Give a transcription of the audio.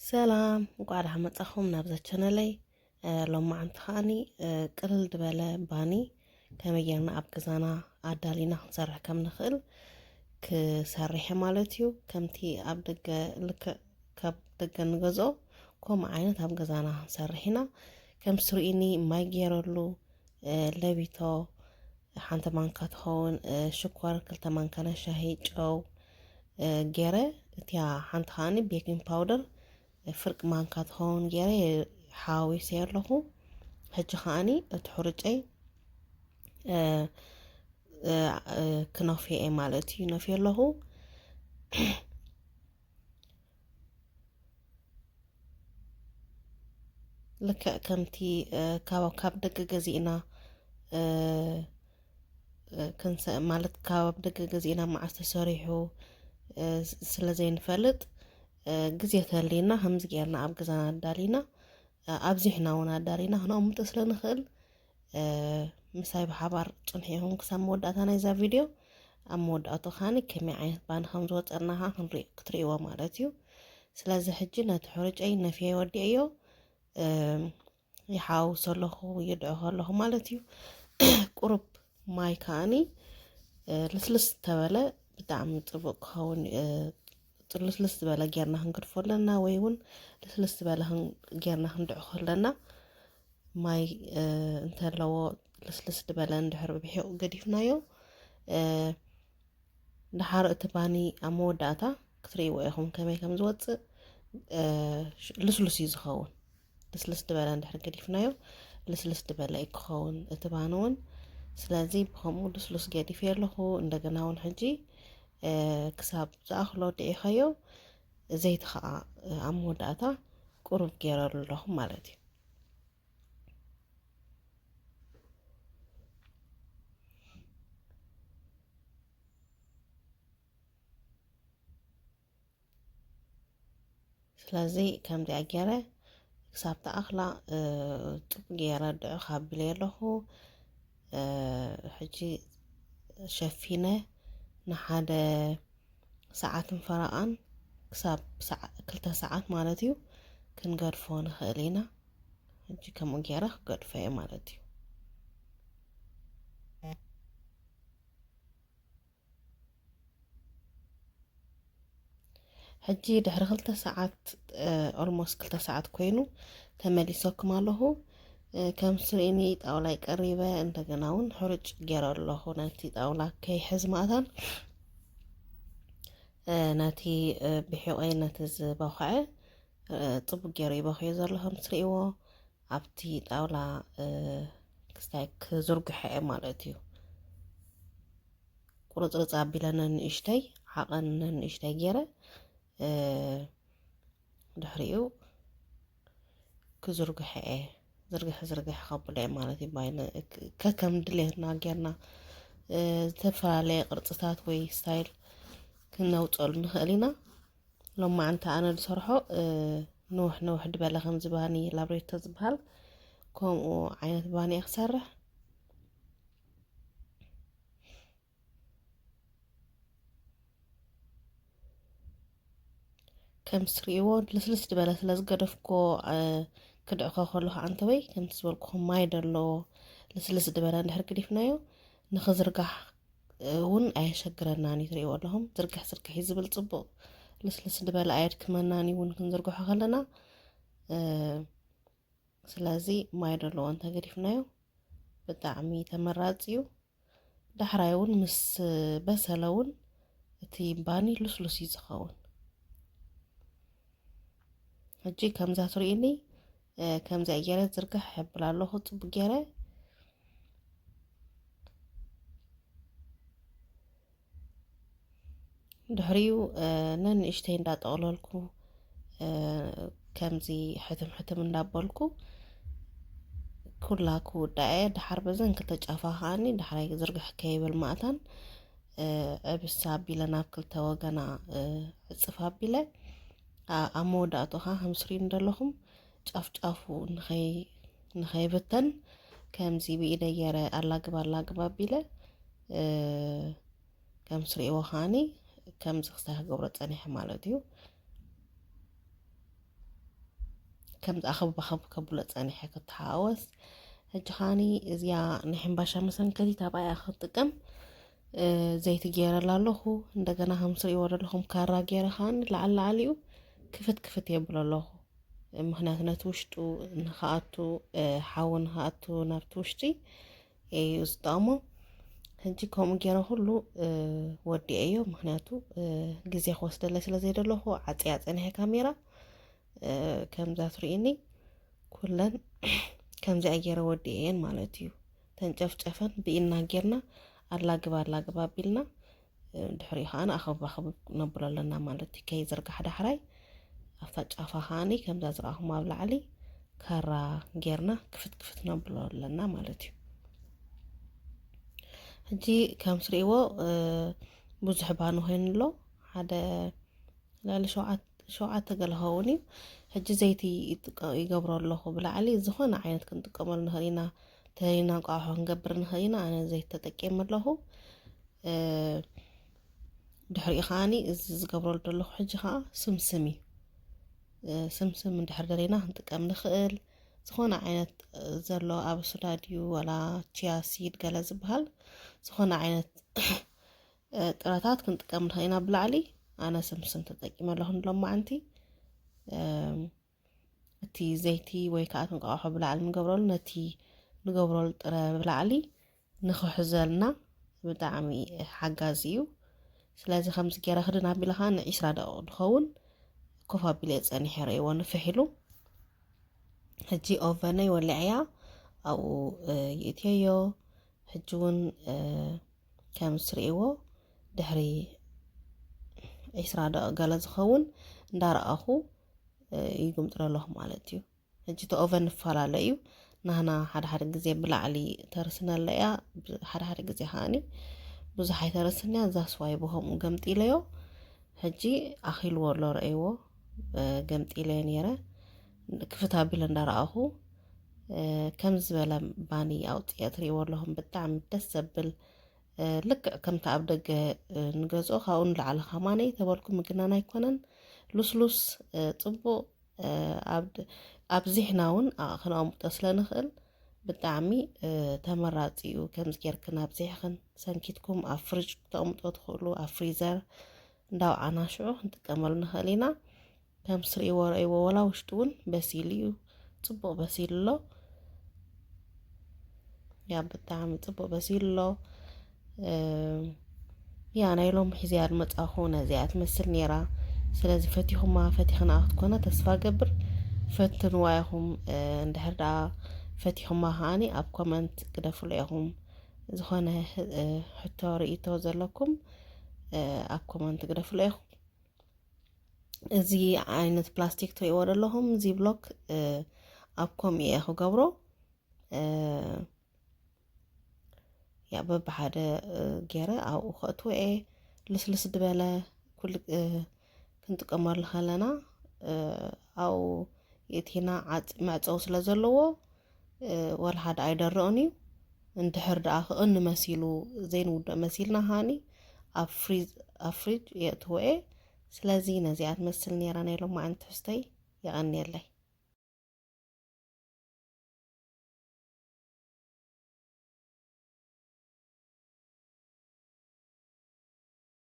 ሰላም፣ እንኳዕ ደሓን መጻኹም ናብዛ ቻነለይ። እ፣ ሎማዓንቲ ከኣኒ፣ እ፣ ቅልል ዝበለ ባኒ ከመይ ጌርና ኣብ ገዛና ኣዳሊና ክንሰርሕ ከም ንኽእል ክሰርሕ እየ ማለት እዩ። ከምቲ ኣብ ደገ፣ ልክዕ ካብ ደገ ንገዝኦ፣ ከምኡ ዓይነት ኣብ ገዛና ክንሰርሕ ኢና። ከም ትርእይኒ ማይ ገይረሉ፣ እ፣ ለቢቶ፣ ሓንቲ ማንካ ትኸውን፣ እ፣ ሽኮር፣ ክልተ ማንካ ናይ ሻሂ፣ ጨው፣ እ፣ ገይረ፣ እቲያ ሓንቲ ከኣኒ ቤኪንግ ፓውደር፣ እ፣ ፍርቂ ማንካ ትኸውን ገይረ ሓዋዊሰ ኣለኹ። ሕጂ ከኣኒ እቲ ሕሩጨይ፣ እ፣ እ፣ እ፣ ክነፍዮ እየ ማለት እዩ። ነፍዮ ኣለኹ። ልክዕ ከምቲ፣ እ፣ ካብ፣ ካብ ደገ ገዚእና፣ እ፣ እ፣ ክንሰ-፣ ማለት ካብ ደገ ገዚእና መዓስ ተሰሪሑ፣ እ፣ ስ-፣ ስለ ዘይንፈልጥ፣ እ፣ ግዜ ተልዩና ከምዚ ጌርና ኣብ ገዛና ኣዳሊና፣ እ፣ ኣብዚሕና እውን ኣዳሊና ክነቕምጦ ስለ ንኽእል፣ እ፣ ምሳይ ብሓባር ጽንሑ ኢኹም ክሳብ መወዳእታ ናይዛ ቪድዮ። ኣብ መወዳእቱ ከኣኒ ከመይ ዓይነት ባኒ ከም ዝወጸና ከኣ ክንርኢ-፣ ክትርእይዎ ማለት እዩ። ስለዚ ሕጂ ነቲ ሕሩጨይ ነፍየ ወዲኤዮ፣ እ፣ ይሓውሶ ኣለኹ፣ ይድዕኾ ኣለኹ ማለት እዩ። ቁሩብ ማይ ከኣኒ፣ እ፣ ልስልስ ተበለ ብጣዕሚ ጽቡቕ ክኸውን፣ እ፣ ልስልስ ዝበለ ጌርና ክንገድፎ ኣለና፣ ወይ እውን ልስልስ ዝበለ ክን-፣ ጌርና ክንድዕኾ ኣለና። ማይ፣ እ፣ እንተለዎ ልስልስ ዝበለ እንድሕር ብሒቑ ገዲፍናዮ፣ እ፣ ደሓር እቲ ባኒ ኣብ መወዳእታ ክትርእይዎ ኢኹም ከመይ ከም ዝወጽእ፣ እ፣ ሽ-፣ ልስሉስ እዩ ዝኸውን። ልስልስ ዝበለ እንድሕር ገዲፍናዮ፣ ልስልስ ዝበለ እዩ ክኸውን እቲ ባኒ እውን። ስለዚ ብኸምኡ ልስሉስ ገዲፈዮ ኣለኹ። እንደገና እውን ሕጂ፣ እ፣ ክሳብ ዝኣኽሎ ድዒኸዮ፣ ዘይቲ ኸኣ፣ እ፣ ኣብ መወዳእታ ቁሩብ ገይረሉ ኣለኹ ማለት እዩ። ስለዚ ከምዚኣ ገይረ ክሳብ ተኣኽላ፣ እ፣ ጥብ ገይረ ድዑ ካቢለ ኣለኹ። እ፣ ሕጂ ሸፊነ ንሓደ ሰዓትን ፈረቓን ክሳብ ሰዓ-፣ ክልተ ሰዓት ማለት እዩ ክንገድፎ ንኽእል ኢና። ሕጂ ከምኡ ገይረ ክገድፎ እየ ማለት እዩ። ሕጂ ድሕሪ ክልተ ሰዓት፣ እ፣ ኦልሞስት ክልተ ሰዓት ኮይኑ ተመሊሰኩም ኣለኹ። እ፣ ከም ትርእይኒ ጣውላይ ቀሪበ፣ እንደገና እውን ሕሩጭ ገይረ ኣለኹ ነቲ ጣውላ ከይሕዝ ማእታን፣ እ፣ ነቲ፣ እ፣ ብሒቆይ ነቲ ዝበኹዐ፣ እ፣ ጽቡቅ ገይሩ ይበኽዮ ዘሎ ከም ትርእይዎ ኣብቲ ጣውላ፣ እ፣ ክስታይ ክዝርግሖ እየ ማለት እዩ። ቁርጽርጽ ኣቢለ ነንእሽተይ፣ ዓቐን ነንእሽተይ ገይረ፣ እ፣ ድሕሪኡ ክዝርግሖ እየ። ዝርግሐ ዝርግሐ ከብሎ እየ ማለት እዩ። ባይነ-፣ ከከም ድሌትና ጌርና፣ እ፣ ዝተፈላለየ ቅርጽታት ወይ ስታይል ክነውጸሉ ንኽእል ኢና። ሎማዓንቲ ኣነ ዝሰርሖ፣ እ፣ ንውሕ ንውሕ ድበለ ከምዚ ባኒ ላብሬቶ ዝበሃል፣ ከምኡ ዓይነት ባኒ እየ ክሰርሕ። ከም ትርእይዎ ልስልስ ዝበለ ስለ ዝገደፍኮ፣ እ፣ ክድዕኾ ከለኹ ኣንተወይ ከምቲ ዝበልኩኹም ማይ ደለዎ ልስልስ ዝበለ እንድሕር ገዲፍናዮ ንኽዝርጋሕ እውን ኣየሸግረናን እዩ። ትርእይዎ ኣለኹም ዝርግሕ ዝርግሕ እዩ ዝብል ጽቡቕ ልስልስ ዝበለ ኣየድክመናን እዩ እውን ክንዝርግሖ ከለና። እ፣ ስለዚ ማይ ደለዎ እንተገዲፍናዮ ብጣዕሚ ተመራጺ እዩ። ዳሕራይ እውን ምስ በሰለ እውን እቲ ባኒ ልስሉስ እዩ ዝኸውን። ሕጂ ከምዛ ትርእይኒ፣ እ፣ ከምዚኣ ገይረ ዝርግሕ የብል ኣለኹ ጽቡቅ ገይረ። ድሕሪኡ፣ እ፣ ነንእሽተይ እንዳጠቕለልኩ፣ እ፣ ከምዚ ሕትም ሕትም እንዳበልኩ ኩላ ክውዳእ እየ። ድሓር በዘን ክልተ ጫፋ ከኣኒ ዳሕራይ ዝርግሕ ከይብል ማእታን፣ እ፣ ዕብስ ኣቢለ ናብ ክልተ ወገና፣ እ፣ ዕጽፍ ኣቢለ፣ ኣ-፣ ኣብ መወዳእቱ ኸኣ ከም ትርእዩ እንደለኹም ጫፍ ጫፉ ንኸይ-፣ ንኸይብተን ከምዚ ብኢደይ ገይረ ኣላግብ ኣላግብ ኣቢለ፣ እ፣ ከም ትርእይዎ ከኣኒ ከምዚ ክስታይ ክገብሮ ጸኒሐ ማለት እዩ። ከምዚ ኣኸባኸብ ከብሎ ጸኒሐ ክተሓወስ። ሕጂ ኸዓኒ እዚኣ ናይ ሕምባሻ መሰንከቲት ኣብኣ እያ ክጥቀም። እ፣ ዘይቲ ገይረላ ኣለኹ። እንደገና ከም ትሪእዎ ዘለኹም ካራ ገይረ ኸዓኒ ላዕሊ ላዕሊኡ ክፍት ክፍት የብሎ ኣለኹ። ምኽንያቱ ነቲ ውሽጡ ንኽኣቱ፣ እ፣ ሓዊ ንኽኣቱ ናብቲ ውሽጢ እዩ ዝጠቕሞ። ሕጂ ከምኡ ገይረ ኩሉ፣ እ፣ ወዲኤዮ። ምኽንያቱ፣ እ፣ ግዜ ክወስደለይ ስለ ዘይደለኹ ዓጽያ ጸኒሐ ካሜራ። እ፣ ከምዛ ትርእኒ ኩለን ከምዚኣ ገይረ ወዲኤየን ማለት እዩ። ተንጨፍጨፈን ብኢድና ጌርና ኣላግባ ኣላግባ ኣቢልና፣ እ፣ ድሕሪኡ ከዓኒ ኣኸባኽብ ነብሎ ኣለና ማለት እዩ። ከይዝርጋሕ ዳሕራይ ኣብታ ጫፋ ከዓኒ ከምዛ ዝረኣኹም ኣብ ላዕሊ ካራ ጌርና ክፍት ክፍት ነብሎ ኣለና ማለት እዩ። ሕጂ ከም ትርእይዎ፣ እ፣ ብዙሕ ባኒ ኮይኑ ኣሎ። ሓደ ልዕሊ ሸውዓት-፣ ሸውዓተ ገለ ኸውን እዩ። ሕጂ ዘይቲ ይጥቀ-፣ ይገብሮ ኣለኹ ብላዕሊ። ዝኾነ ዓይነት ክንጥቀመሉ ንኽእል ኢና። ተለይና እንቋቑሖ ክንገብር ንኽእል ኢና። ኣነ ዘይቲ ተጠቂመ ኣለኹ። እ፣ ድሕሪኡ ከዓኒ እዚ ዝገብረሉ ዘለኹ ሕጂ ከኣ ስምስም እዩ። እ፣ ስምስም እንድሕር ደሊና ክንጥቀም ንኽእል። ዝኾነ ዓይነት፣ እ፣ ዘሎ ኣብ ሱዳ ድዩ ዋላ ቺያ ሲድ ገለ ዝበሃል፣ ዝኾነ ዓይነት፣ እ፣ ጥረታት ክንጥቀም ንኽእል ኢና ብላዕሊ። ኣነ ስምስም ተጠቂመ ኣለኹ ንሎማዓንቲ። እም፣ እቲ ዘይቲ ወይ ከዓ እቲ እንቋቑሖ ብላዕሊ ንገብረሉ፣ ነቲ ንገብረሉ ጥረ ብላዕሊ ንኽሕዘልና ብጣዕሚ ሓጋዚ እዩ። ስለዚ ከምዚ ገይረ ክድን ኣቢለ ከዓ ንዒስራ ደቂቕ ዝኸውን ኮፍ ኣቢለ እየ ጸኒሐ፣ ርእይዎ ንፍሕ ኢሉ። ሕጂ ኦቨነይ ወሊዐያ ኣብኡ፣ እ፣ ይእትየዮ። ሕጂ እውን፣ እ፣ ከም ትርእይዎ ድሕሪ ዒስራ ደቂቕ ገለ ዝኸውን እንዳረኣኹ፣ እ፣ ይግምጥሎ ኣለኹ ማለት እዩ። ሕጂ እቲ ኦቨን ይፈላለ እዩ። ናህና ሓደ ሓደ ግዜ ብላዕሊ ተርስነለ እያ፣ ብ-፣ ሓደ ሓደ ግዜ ከዓኒ ብዙሕ ኣይተርስን እያ። ዛስዋይ ብኸምኡ ገምጢለዮ። ሕጂ ኣኺልዎ ኣሎ፣ ረእይዎ፣ እ፣ ገምጢለዮ ነይረ። ክፍት ኣቢለ እንዳረኣኹ፣ እ፣ ከም ዝበለ ባኒ ኣውፅኤ ትርእይዎ ኣለኹም። ብጣዕሚ ደስ ዘብል፣ እ፣ ልክዕ ከምቲ ኣብ ደገ፣ እ፣ ንገዝኦ ካብኡ ንላዕሊ ከማነይ ተበልኩ ምግናን ኣይኮነን። ሉስሉስ፣ እ፣ ፅቡቕ፣ እ፣ ኣብ ድ-፣ ኣብዚሕና እውን፣ ኣ፣ ክነቕምጦ ስለ ንኽእል ብጣዕሚ፣ እ፣ ተመራፂ እዩ። ከምዚ ጌርክን ኣብዚሕኽን ሰንኪትኩም ኣብ ፍሪጅ ክተቕምጦ ትኽእሉ፣ ኣብ ፍሪዘር እንዳውዓና ሽዑ ክንጥቀመሉ ንኽእል ኢና። ከም ትርእይዎ ረእይዎ፣ ወላ ውሽጡ እውን በሲሉ እዩ፣ ፅቡቕ በሲሉ ኣሎ። ያ ብጣዕሚ ፅቡቕ በሲሉ ኣሎ። እም፣ ያ ናይ ሎሚ ሒዘያ ዝመፃኹ ነዚኣ ትመስል ነይራ። ስለዚ ፈቲኹማ፣ ፈቲኽና ክትኮነ ተስፋ ገብር። ፈትንዋ ኢኹም፣ እ፣ እንድሕር ደኣ ፈቲኹማ ከዓኒ ኣብ ኮመንት ግደፉላ ኢኹም። ዝኾነ፣ እ፣ ሕቶ ርእይቶ ዘለኩም፣ እ፣ ኣብ ኮመንት ግደፉላ ኢኹም። እዚ ዓይነት ፕላስቲክ ትርእይዎ ዘለኹም፣ ዚፕሎክ፣ እ፣ ኣብ ከምኡ እየ ክገብሮ። እ፣ ያ በብሓደ፣ እ፣ ገይረ ኣብኡ ከእትዎ እየ። ልስልስ ዝበለ ኩሉ፣ እ፣ ክንጥቀመሉ ከለና፣ እ፣ ኣብኡ የእቲና ዓጽ-፣ መዕጸዊ ስለ ዘለዎ፣ እ፣ ወላ ሓደ ኣይደርቕን እዩ። እንድሕር ደኣ ክቕኒ መሲሉ ዘይንውድኦ መሲልና ከዓኒ ኣብ ፍሪዝ-፣ ኣብ ፍሪጅ የእትዎ እየ። ስለዚ ነዚኣ ትመስል ነይራ ናይ ሎማዓንቲ ትሕዝቶይ። የቐንየለይ።